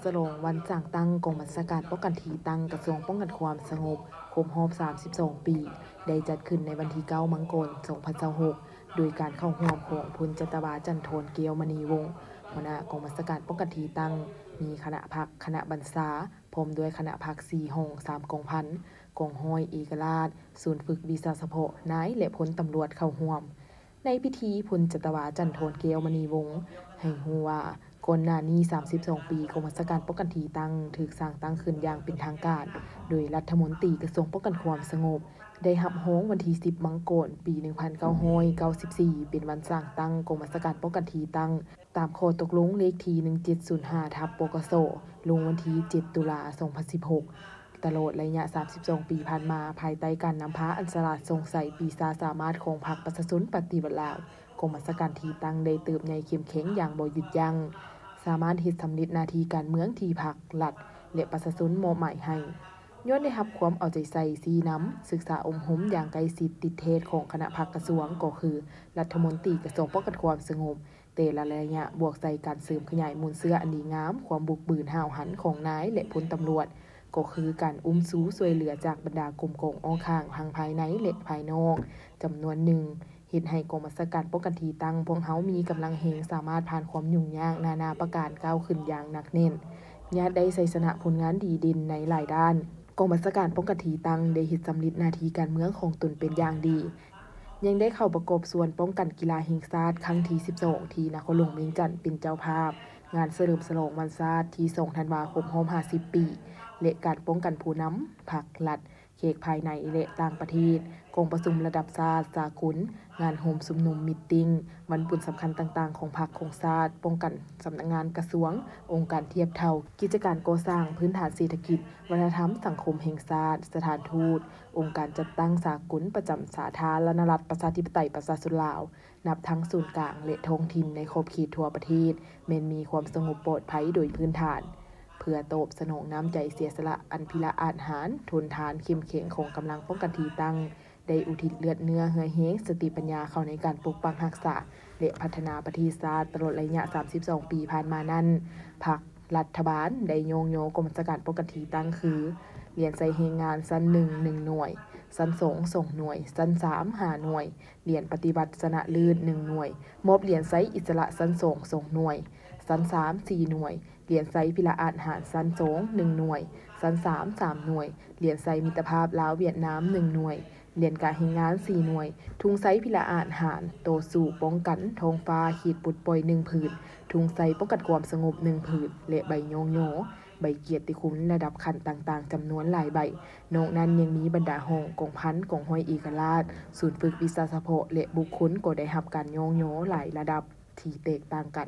ສະຫຼອງວັນສ້າງຕັ້ງກອງບັນຊາການປ້ອງກັນທີ່ຕັ້ງ ກະຊວງປ້ອງກັນຄວາມສະຫງົບ ຄົບຮອບສາມສິບສອງປີ ໄດ້ຈັດຂຶ້ນໃນວັນທີເກົ້າ ມັງກອນ ສອງພັນຊາວຫົກ ໂດຍການເຂົ້າຮ່ວມຂອງພົນຈັດຕະວາ ຈັນທອນ ແກ້ວມະນີວົງ ຫົວໜ້າກອງບັນຊາການປ້ອງກັນທີ່ຕັ້ງ, ມີຄະນະພັກ, ຄະນະບັນຊາ ພ້ອມດ້ວຍຄະນະພັກສີ່ຫ້ອງ, ສາມກອງພັນ, ກອງຮ້ອຍເອກະລາດ, ສູນຝຶກວິຊາສະເພາະນາຍ ແລະ ພົນຕຳຫຼວດເຂົ້າຮ່ວມ. ໃນພິທີ, ພົນຈັດຕະວາ ຈັນທອນ ແກ້ວມະນີວົງ ໃຫ້ຮູ້ວ່າ ກ່ອນໜ້ານີ້ສາມສິບສອງປີ ກອງບັນຊາການປ້ອງກັນທີ່ຕັ້ງ ຖືກສ້າງຕັ້ງຂຶ້ນຢ່າງເປັນທາງການ ໂດຍລັດຖະມົນຕີກະຊວງປ້ອງກັນຄວາມສະຫງົບ ໄດ້ຮັບຮອງວັນທີສິບ ມັງກອນ ປີໜຶ່ງພັນເກົ້າຮ້ອຍເກົ້າສິບສີ່ ເປັນວັນສ້າງຕັ້ງກອງບັນຊາການປ້ອງກັນທີ່ຕັ້ງ ຕາມຂໍ້ຕົກລົງເລກທີໜຶ່ງເຈັດສູນຫ້າ ທັບ ປກສ ລົງວັນທີເຈັດ ຕຸລາ ສອງພັນສິບຫົກ. ຕະຫຼອດໄລຍະສາມສິບສອງປີຜ່ານມາ, ພາຍໃຕ້ການນຳພາອັນສະຫຼາດສ່ອງໃສ, ປີຊາສາມາດຂອງພັກປະຊາຊົນປະຕິວັດລາວ, ກອງບັນຊາການທີ່ຕັ້ງໄດ້ເຕີບໃຫຍ່ເຂັ້ມແຂງຢ່າງບໍ່ຢຸດຢັ້ງ, ສາມາດເຮັດສຳເລັດໜ້າທີ່ການເມືອງທີ່ພັກ, ລັດ ແລະ ປະຊາຊົນມອບໝາຍໃຫ້. ຍ້ອນໄດ້ຮັບຄວາມເອົາໃຈໃສ່, ຊີ້ນຳ, ສຶກສາອົບຮົມຢ່າງໃກ້ຊິດຕິດແທດຂອງຄະນະພັກກະຊວງ ກໍຄືລັດຖະມົນຕີກະຊວງປ້ອງກັນຄວາມສະຫງົບ ແຕ່ລະໄລຍະບວກໃສ່ການເສີມຂະຫຍາຍມູນເຊື້ອອັນດີງາມ, ຄວາມບຸກບືນຫ້າວຫັນຂອງນາຍ ແລະ ພົນຕຳຫຼວດ, ກໍຄືການອຸ້ມຊູຊ່ວຍເຫຼືອຈາກບັນດາກົມກອງອ້ອມຂ້າງທັງພາຍໃນ ແລະ ພາຍນອກ ຈຳນວນໜຶ່ງ, ເຮັດໃຫ້ກອງບັນຊາການປ້ອງກັນທີ່ຕັ້ງພວກເຮົາມີກຳລັງແຮງ, ສາມາດຜ່ານຄວາມຫຍຸ້ງຍາກນານາປະການ, ກ້າວຂຶ້ນຢ່າງໜັກແໜ້ນ, ຍາດໄດ້ໄຊຊະນະຜົນງານດີເດັ່ນໃນຫຼາຍດ້ານ. ກອງບັນຊາການປ້ອງກັນທີ່ຕັ້ງໄດ້ເຮັດສຳເລັດໜ້າທີ່ການເມືອງຂອງຕົນເປັນຢ່າງດີ. ຍັງໄດ້ເຂົ້າປະກອບສ່ວນປ້ອງກັນກິລາແຫ່ງຊາດຄັ້ງທີສິບສອງ ທີ່ນະຄອນຫຼວງວຽງຈັນເປັນເຈົ້າພາບ, ງານສະເຫຼີມສະຫຼອງວັນຊາດທີສອງ ທັນວາ ຄົບຮອບຫ້າສິບປີ ແລະ ການປ້ອງກັນຜູ້ນຳ, ພັກ, ລັດ, ແຂກພາຍໃນ ແລະ ຕ່າງປະເທດ, ກອງປະຊຸມລະດັບຊາດ, ສາກົນ, ງານໂຮມຊຸມນຸມ, ມີດຕິງ, ວັນບຸນສຳຄັນຕ່າງໆຂອງພັກຂອງຊາດ, ປ້ອງກັນສຳນັກງານກະຊວງ, ອົງການທຽບເທົ່າ, ກິດຈະການກໍ່ສ້າງພື້ນຖານເສດຖະກິດ, ວັດທະນະທຳສັງຄົມແຫ່ງຊາດ, ສະຖານທູດ, ອົງການຈັດຕັ້ງສາກົນປະຈຳສາທາລະນະລັດ ປະຊາທິປະໄຕ ປະຊາຊົນລາວ, ນັບທັງສູນກາງ ແລະ ທ້ອງຖິ່ນໃນຂອບເຂດທົ່ວປະເທດ ແມ່ນມີຄວາມສະຫງົບປອດໄພໂດຍພື້ນຖານ, ເພື່ອຕອບສະໜອງນ້ຳໃຈເສຍສະຫຼະອັນພິລະອາດຫານ, ທົນທານ, ເຂັ້ມແຂງຂອງກຳລັງປ້ອງກັນທີ່ຕັ້ງ ໄດ້ອຸທິດເລືອດເນື້ອເຫື່ອແຮງ, ສະຕິປັນຍາເຂົ້າໃນການປົກປັກຮັກສາ ແລະ ພັດທະນາປະເທດຊາດ. ຕະຫຼອດໄລຍະສາມສິບສອງປີຜ່ານມານັ້ນ, ພັກ, ລັດຖະບານໄດ້ຍ້ອງຍໍກອງບັນຊາການປ້ອງກັນທີ່ຕັ້ງຄື ຫຼຽນໄຊແຮງງານຊັ້ນໜຶ່ງ ໜຶ່ງໜ່ວຍ, ຊັ້ນສອງ ສອງໜ່ວຍ, ຊັ້ນສາມ ຫ້າໜ່ວຍ, ຫຼຽນປະຕິວັດຊະນະເລີດ ໜຶ່ງໜ່ວຍ, ມອບຫຼຽນໄຊອິດສະຫຼະຊັ້ນສອງ ສອງໜ່ວຍ, ຊັ້ນສາມ ສີ່ໜ່ວຍ, ຫຼຽນໄຊພິລະອາດຫານຊັ້ນສອງ ໜຶ່ງໜ່ວຍ, ຊັ້ນສາມ ສາມໜ່ວຍ, ຫຼຽນໄຊມິດຕະພາບລາວຫວຽດນາມ ໜຶ່ງໜ່ວຍ, ຫຼຽນກາແຮງງານ ສີ່ໜ່ວຍ, ທຸງໄຊພິລະອາດຫານຕໍ່ສູ້ປ້ອງກັນທ້ອງຟ້າເຂດປົດປ່ອຍ ໜຶ່ງຜືນ, ທຸງໄຊປ້ອງກັນຄວາມສະຫງົບ ໜຶ່ງຜືນ ແລະ ໃບຍ້ອງຍໍ ໃບກຽດຕິຄຸນລະດັບຂັ້ນຕ່າງໆ ຈຳນວນຫຼາຍໃບ. ນອກນັ້ນຍັງມີບັນດາຫ້ອງ, ກອງພັນ, ກອງຮ້ອຍເອກະລາດ, ສູນຝຶກວິຊາສະເພາະ ແລະ ບຸກຄົນກໍໄດ້ຮັບການຍ້ອງຍໍຫຼາຍລະດັບທີ່ແຕກຕ່າງກັນ.